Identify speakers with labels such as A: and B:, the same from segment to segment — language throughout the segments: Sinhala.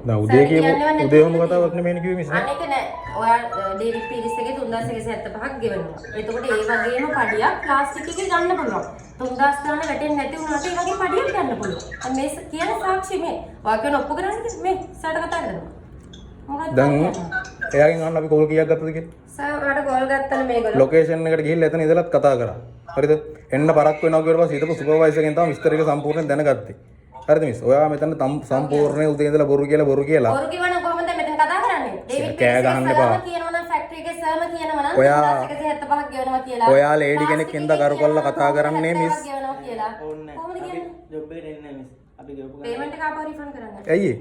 A: දැන් උදේ කියපු උදේ හොම කතාවක් නෙමෙයිනේ කිව්වේ මිස් නේ.
B: අනික නෑ, ඔයා ඩේවිඩ් පීරිස් එකේ 3175ක් ගෙවනවා. එතකොට ඒ වගේම පඩියක් ප්ලාස්ටික් එකේ ගන්න පුළුවන්. 3000 ගාන වැටෙන්නේ නැති වුණාට ඒ වගේ පඩියක් ගන්න පුළුවන්. අන්න මේ කියන සාක්ෂි මේ. ඔයා කියන ඔප්පු කරන්න මේ සර්ට කතා කරනවා. මොකක්ද?
A: දැන් එයාගෙන් අහන්න අපි කෝල් කීයක් ගත්තද කියලා.
B: සර්, ඔයාට කෝල් ගත්තනේ මේගොල්ලෝ.
A: ලොකේෂන් එකට ගිහිල්ලා එතන ඉඳලත් කතා කරා. හරිද? එන්න පරක් වෙනවා කියලා පස්සේ හිටපු සුපර්වයිසර් කෙනෙක් තමයි විස්තර එක සම්පූර්ණයෙන් දැනගත්තේ. හරිද මිස්? ඔයා මෙතන සම්පූර්ණයෙන් උදේ ඉඳලා බොරු කියලා බොරු කියලා.
B: බොරු කිව්වනම් කොහොමද මෙතන කතා කරන්නේ? ඩේවිඩ්
A: කෑ ගහන්න එපා.
B: සර්ම කියනවා නම්, ෆැක්ටරි එකේ සර්ම කියනවා නම් 3175ක් ගෙවනවා කියලා.
A: ඔයා ලේඩි කෙනෙක් හින්දා කරු කරලා කතා කරන්නේ මිස්.
B: 70ක් ගෙවනවා කියලා.
C: ඕනේ නෑ.
B: කොහොමද
C: අපි
B: කියන්නේ?
C: ජොබ් එකට එන්නේ නෑ මිස්. අපි ගෙවපු ගාන.
B: පේමන්ට් එක ආපහු රිෆන්ඩ් කරන්න.
A: ඇයි ඒ?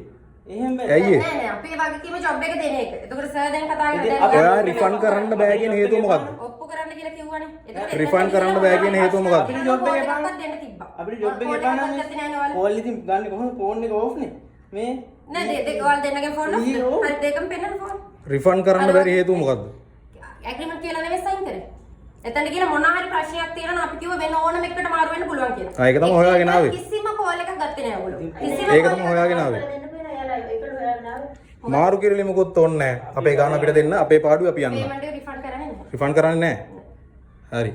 C: එහෙම බෑ.
A: ඇයි ඒ?
B: නෑ නෑ, අපේ වගකීම ජොබ් එක දෙන එක. එතකොට සර් දැන් කතා කරන්නේ
C: ඉතින්
B: දැන්
C: අපි-
A: ඔයා රිෆන්ඩ් කරන්න බෑ කියන හේතුව මොකද්ද?
B: ඔප්පු කරන්න කියලා කිව්වනේ. එතකොට
A: රිෆන්ඩ් කරන්න බෑ කියන හේතුව මොකද්ද?
C: අපිට ජොබ් එක එපා.
B: එකක්වත් දෙන්න තිබ්බා.
C: අපිට ජොබ් එක
B: කෝල්
C: එපා නම්
B: එකක්වත් ගත්තේ නෑනේ ඔයාලා.
C: කෝල් ඉතින් ගන්න කොහොමද? ෆෝන් එක ඕෆ් නේ. මේ
B: නෑ, දෙක ඔයාලා දෙන්නගේ ෆෝන් ඔෆ්.
C: ඊ ඔව්.
B: හරි, දෙකම පෙන්නන්න ෆෝන්.
A: රිෆන්ඩ් කරන්න බැරි හේතුව මොකද්ද?
B: ඇග්‍රීමන්ට් කියලා නෙවෙයි සයින් කරේ. එතන කියලා මොන හරි ප්‍රශ්නයක් තියෙනවා නම් අපි කිව්ව වෙන ඕනම එකකට මාරු වෙන්න පුළුවන් කියලා.
A: ආ, ඒක තමයි හොයාගෙන ආවේ.
B: කිසිම කෝල් එකක් ගත්තේ නෑ ඔයගොල්ලෝ. කිසිම
A: ඒක
B: call
A: තමයි
B: එකක්
A: හොයාගෙන ආවේ. මාරු කිරිලි මොකුත් ඕනේ නෑ. අපේ ගාන අපිට දෙන්න, අපේ පාඩුව අපි යන්න.
B: පේමන්ට් එක රිෆන්ඩ් කරන්නේ නෑ.
A: රිෆන්ඩ් කරන්නේ නෑ. හරි.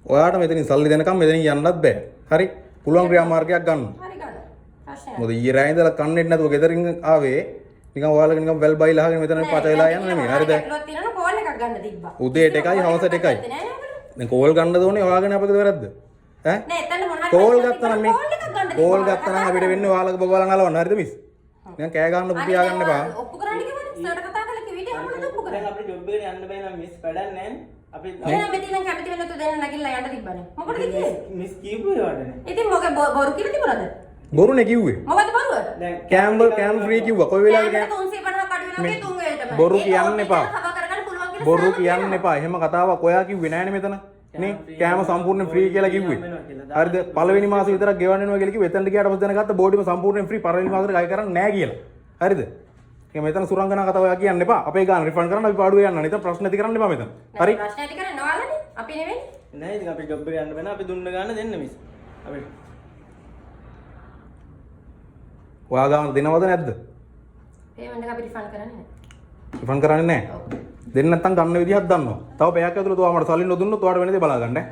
A: ඔයාට මෙතනින් සල්ලි දෙනකම් මෙතනින් යන්නත් බෑ. හරි. පුළුවන් ක්‍රියාමාර්ගයක් ගන්න.
B: හරි, ගන්න. ප්‍රශ්නයක්.
A: මොකද ඊයේ රෑ ඉඳලා කන්නේත් නැතුව ගෙදරින් ආවේ. නිකන් ඔයාලගේ නිකන් වැල් බයිලා අහගෙන මෙතන පච වෙලා යන්න නෙමෙයි. හරිද?
B: ගැටලුවක් තියෙනවා නම් කෝල් එකක් ගන්න තිබ්බා.
A: උදේට එකයි හවසට එකයි.
B: ගත්තේ නෑ නේ ඔයගොල්ලෝ.
A: දැන් කෝල් ගන්න දෝනේ ඔයාගෙන අපිට වැරද්ද. ඈ?
B: නෑ, එතන මොන හරි
A: කෝල්
B: ප්‍රශ්නයක්
A: ගත්තා නම්
B: තිබ්බා
A: මේ
B: කෝල් එකක් ගන්න තිබ්බා.
A: කෝල් ගත්තා නම් අපිට වෙන්නේ ඔයාලගේ බබාලා නලවන්න. හරිද මිස්? නිකන් කෑ ගන්න
B: අනිත්
A: තියාගන්න එපා.
B: ඒවා ඔප්පු කරන්න කිව්වනේ. සර්ට කතා කරලා කිව්ව ඉතින් හැමෝටම ඔප්පු
C: දැන්
B: කරන්න.
C: අපිට ජොබ් එකට යන්න බෑ නම් මිස්, වැඩක් නෑනේ. අපි
B: එහෙනම් මෙතන නම් කැමති වෙන තු දෙන්න නැගිටලා යන්න තිබ්බනේ. මොකටද කිව්වේ?
C: මිස් කියපු ඒවාටනේ.
B: ඉතින් මොකද බොරු කියලා තිබුණාද?
A: බොරුනේ කිව්වේ.
B: මොකද බොරුව?
C: දැන්
A: කෑම් වල කෑම් ෆ්‍රී කිව්වා. කොයි වෙලාවෙ කෑම්
B: කෑමට 350ක් අඩු වෙනවා කියේ තුන් වෙලටම.
A: බොරු
B: ඒක
A: කියන්න
B: ඔප්පු
A: එපා.
B: කරලා කවර් කරගන්න පුළුවන් කියලා
A: බොරු
B: සර්ම
A: කියන්න
B: කියනවා.
A: එපා. එහෙම කතාවක් ඔයා කිව්වේ නෑනේ මෙතන. නේ, කෑම සම්පූර්ණයෙන් ෆ්‍රී කියලා කිව්වේ. හරිද? පළවෙනි මාසෙ විතරක් ගෙවන්න වෙනවා කියලා කිව්වේ. එතනට ගියාට පස්සේ දැනගත්ත බෝඩිම සම්පූර්ණයෙන් ෆ්‍රී, පළවෙනි මාසෙට ගය කරන්නේ නෑ කියලා. හරිද? ඒක මෙතන සුරංගනා කතාව ඔයා කියන්න එපා. අපේ ගාන රිෆන්ඩ් කරන්න අපි පාඩුවේ යන්න. නිතර ප්‍රශ්න ඇති කරන්න එපා මෙතන. හරි?
B: ප්‍රශ්න ඇති කරන්නේ ඔයාලනේ. අපි නෙවෙයි.
C: නෑ, ඉතින් අපි ජොබ් එකට යන්න බෑ නම් අපි දුන්න ගාන දෙන්න මිස්. අපිට
A: ඔයා ගාන දෙනවද නැද්ද?
B: පේමන්ට් එක අපි රිෆන්ඩ් කරන්නේ නෑ.
A: රිෆන්ඩ් කරන්නේ නෑ. දෙන්න නැත්තම් ගන්න විදිහක් දන්නවා. තව පැයක් ඇතුළත ඔයා මට සල්ලි නොදුන්නොත් ඔයාට වෙන දේ බලා ගන්න ඈ.